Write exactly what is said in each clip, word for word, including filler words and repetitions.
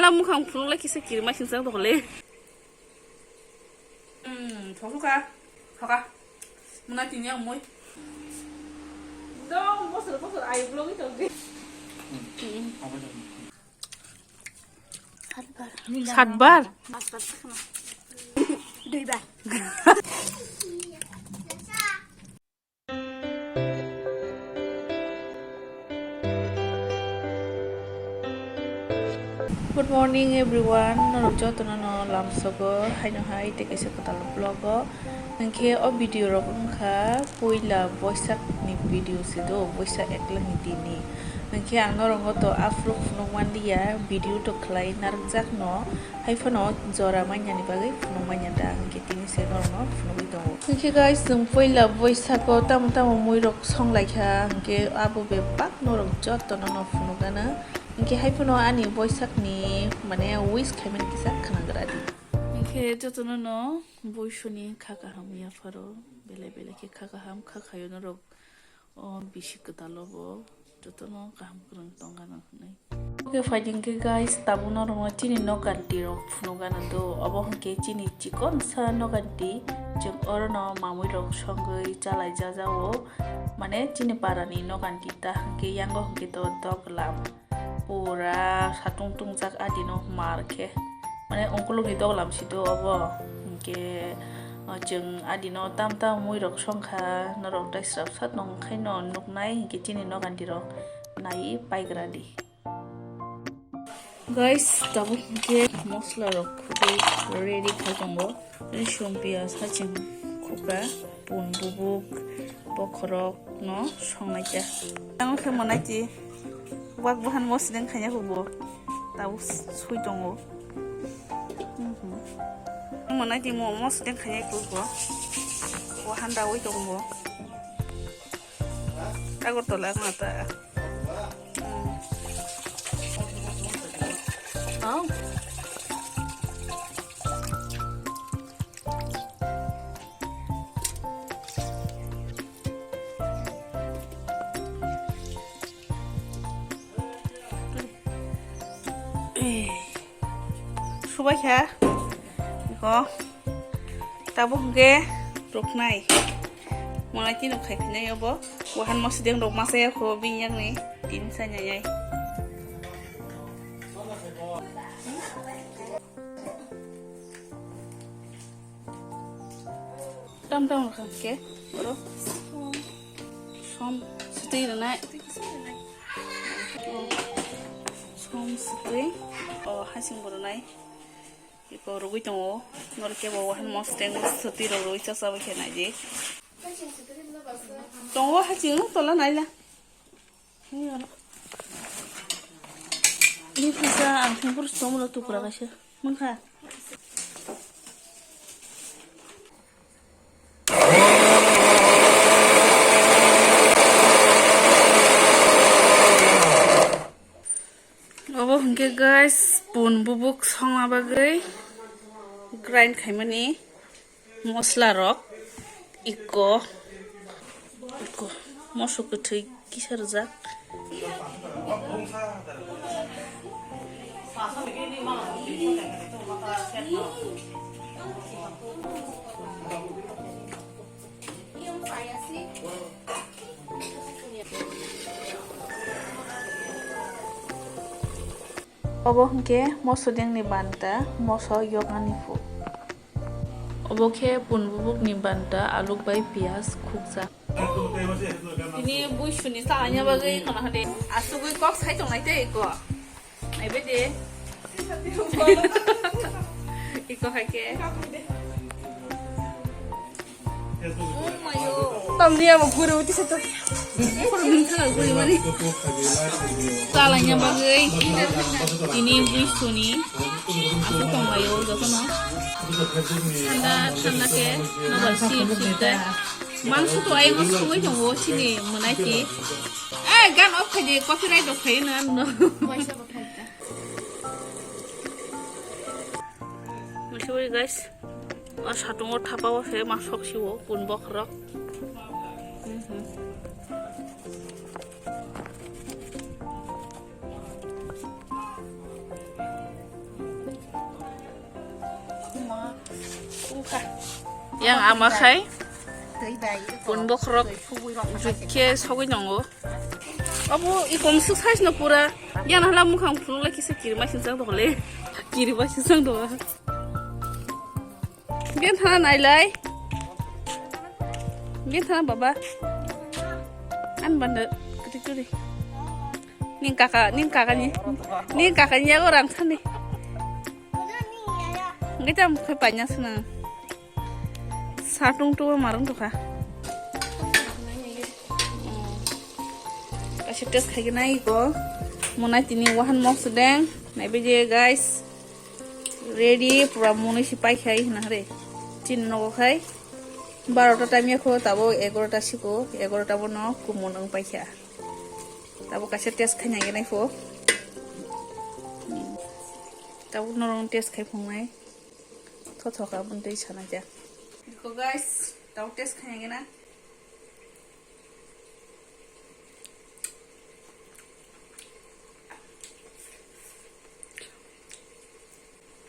Ala mukhang phunuk lai kisa kirima singsa dok le. Hmm, thosuka. Thoka. Muna tini ang moi. Dong, bosor, bosor, ayo vlog itu. Satbar. Duibar. Good morning everyone, norok jotono no lamsogo haino hai tei kaisa kwtal vlog o. Hinkhe o video rok wngkha puila Boisak ni video se do, Boisak ekla ni dini. Hinkhe ang norok no to afro phunuk manliya, video to khlai narwkjak no. Haiphano jora manya ni bagwi phunuk manya da, hinkhe tini se norokno phunugwi tongo. Hinkhe guys, chwng puila Boisago tamo tamo muirok songlaikha, hinkhe abo bebak norok jotono no phunukgana. Hinkhe haiphano ani Boisakni, mane, wish khaimani kisa khwnagra di. Hinkhe jotono no Boisuni kha kaham yapharo, belai belai khe kha kaham kha khayo norok. O bisi kwtalo bo jotono kaham kwrwng tongano hwnwi. Oke, phaidi hwnkhe guys, tabuk norokno chini noganti rok phunukgano do. Obo hwnkhe chini chikonsa noganti, chwng orono mamui rok songwi chalai jajao, mane chini parani noganti ta hwnkhe yango hwnkhe to doglam. Pura satung tungjak adino mar khe. Mane ungkulukni doglam si do obo. Hinkhe, o, chwng adino tam tam muirok songkha, norok tai srap sat nong khaino nuknai, hinkhe chini noganti rok nai paigra di. Guys, tabuk hinkhe mosla rok khugwi ready khai tongo. Risum, piyaj, haching, khukra, pun, bubuk, bokhorok no songnai kha. Ang khe manaiti wak bahan mosdeng khanya hubo. Tabuk sui tongo. Mhm. Manaiti mo mosdeng khanya hubo. Wahan dawi tongo. Agartala ang ata. Hmm. Oh. Subai kha. Iko. Tabuk hwnkhe ruknai. Monai tino khai phinai obo. Wahan mosdeng rok masa ya kho bini yakni tin sa nyai. Tam tam rwkha khe oro som sutwi rwnai. Som sutwi o hasing bo rwnai. Iko rwgwi tongo. Norok kebo wahan mosdeng sutwi rok rwgwi cha cha bai khe naidi. Tongo hasing tola naila. Ni phaisa ang thengphuru sitongmano tupra kaisa. Mankha. Obo hwnkhe guys, pun bubuk songna bagwi grind khaimani. Mosla rok iko, iko moso kwthwi kisa rwjak. Obo hwnkhe mosodengni banta, moso yoknani phu. Obo khe pun bubukni banta, aluk bai piyaj khukjak. Tini buisuni salanya bagwi kono hade asugwi kok sai tongnai tei iko. Naibe de. Iko hai khe. Tamni amo guru uti seto. Salanya bagwi tini buisuni asuk tonglaio jotono. Thanda thanda khe nobar sip sip khe. Mangso to ai bo sugwi tongo chini mwnai si. Eh, gan off khai di, copyright rok khai na no. Mangso guys. O satungo thapa o se ma sok siwo pun bokhorok. Mhm. Yang ama khai pun bokhorok jukhe sogwi tongo. Abo ikom swk size no pura. Yang hala mukhang phuluk lai kisa kirima sinsang dole. Kirima sinsang dole. Biyan thana nailai. Biyan thana baba. An banda kati turi. Ning kaka, ning kaka ni. Ning kaka ni yago rang thani. Ngai tam khai panya sana. Satung tu marung tu kha. Kasi test khai nai ko. Monai tini wahan mok sedeng. Nai beje guys. Ready, pura monoi si pai khai hina hare. Chin nogo khai. Barota time ya kho tabo egarota siko, egarota bono kumun wng pai kha. Tabo kaisa test khai nai nai pho. Tabo norong test khai phung nai. Tho tho ka bun tei sana ja. Ko guys, tabo test khai nai na.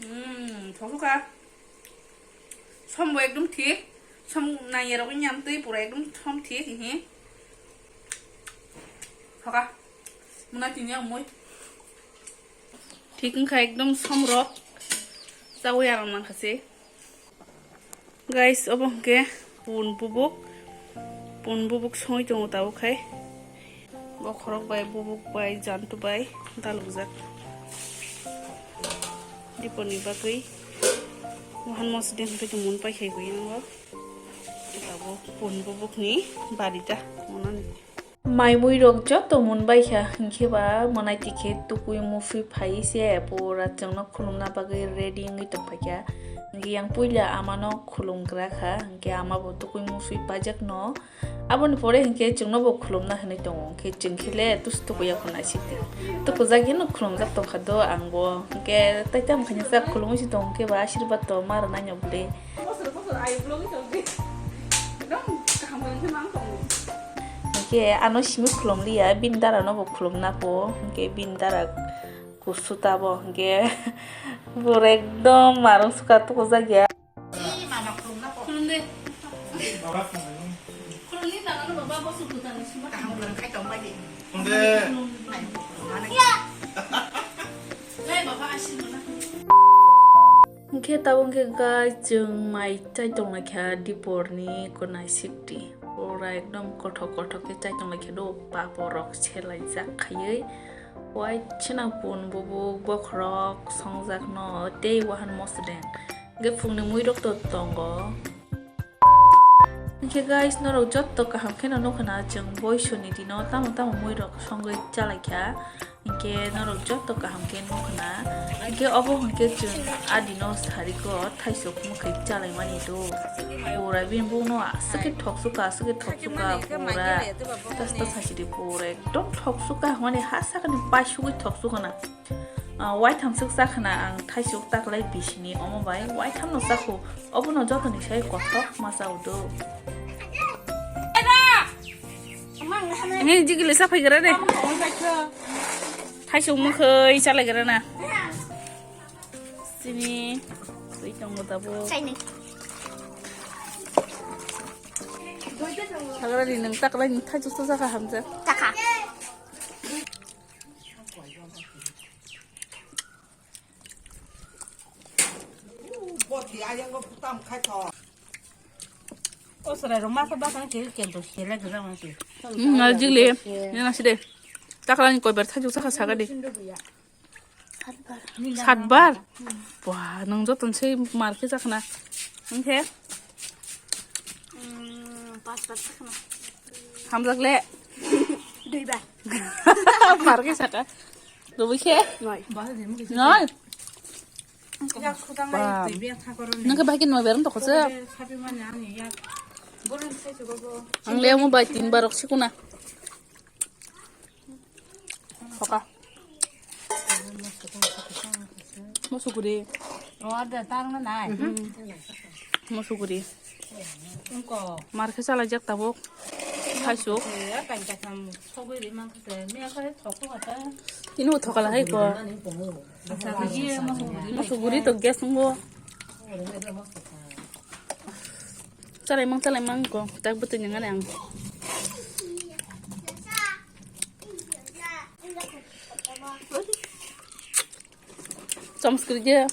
Hmm, thok kha. Som bo ekdom thik. Som nangya rok nyam twi pura ekdom som thik hi. Thok kha. Muna tini ang moi. Thik wngkha ekdom som rok. Chawi aram nang kha se. Guys, obo hwnkhe pun bubuk, pun bubuk songwi tongo tabuk khai. Bokhorok bai, bubuk bai, jantu bai dalukjak. Diponi bagwi wahan mosodeng hwnkhe tongmani pai khai gwi nango. Abo pun bubukni barita monani. Mai mui rok joto mun bai kha, hinkhe ba monai tikhe tukui mufui phai se pura chwngno khulumna bagwi ready wngwi tong phai kha. Hinkhe yang puila amano khulum gra kha, hinkhe ama bo tukui mufui paijak no. Aboni pore hinkhe chwngno bo khulumna hinwi tongo, hinkhe chwng khe le tusu tukuya khuna siti. Tukujak hino khulumjak tong kha do ang bo, hinkhe tai tamo khainwi sa khulumwi se tongo, hinkhe ba asirwad to ma rwnai no bwle. Hinkhe ano simi khulum liya, bini dara no bo khulum na po, hinkhe bini dara kusu ta bo, hinkhe pura ekdom marung suka tukujak ya. Khulum de. Khulum ni dara no baba bo suku ta ni sima. Lai baba asin mana. Hinkhe tabuk hinkhe guys, chwng mai chai tonglaikha diporni konai sikti. Pura ekdom kothok kothok khe chai tonglaikha do, paporok selaijak khaiwi. Waithwna pun bubuk bokhorok songjak no tei wahan mosodeng. Hinkhe phungni muirok to tongo. Hinkhe guys, norok jotto kaham kheno nukha na, chwng boisoni dino tamo tamo muirok songwi chalaikha. Hinkhe norok jotto kaham khe nukha na. Hinkhe obo hinkhe chwng adino sariko thaisok mwkhwi chalaimani do. Pura bini bukno aswk khe thoksuka, aswk khe thoksuka pura. Tasta sachidi pura ekdom thoksuka hwnmani ha sakani paisugwi thoksuka na. Ah, waitham swk chakhna ang thaisuk taklai bisini omo bai waitham no chakhu, obono jotoni sai kothok ma chao do. He jigili sa phai gra de. Thaisuk mwkhwi chalai gra na. Sini twi tongo tabo. Sagra di nang taklai ni thaisuk sa chakha hamja. Chakha. O chwrairok masa bakang khe kento sele gwdang se. Hmm, nal jigli. Nang si de. Taklani koi bar thajuk sakha saga de. Satbar. Wah, nang joton se mar khe jakna. Hingkhe? Hmm, pas bar sakna. Hamjak le. Dui bar. Mar khe saka. Rubui khe? Noi. Noi. Yak khudang lai twi biya tha koroni. Nang khe bahai khe noi berang tokho se. Sabi mani ani yak. Borang sai se gobo. Ang le mo bai tin barok sikuna. Soka. Mo suguri. O ada tang na nai. Mo suguri. Mar khe chalaijak tabuk. Thaisuk. Tini bo thokala hai ko. Mo suguri to gas wngo. Talai mang, talai mang ko. Tak betul nang ang. Samskrit ya.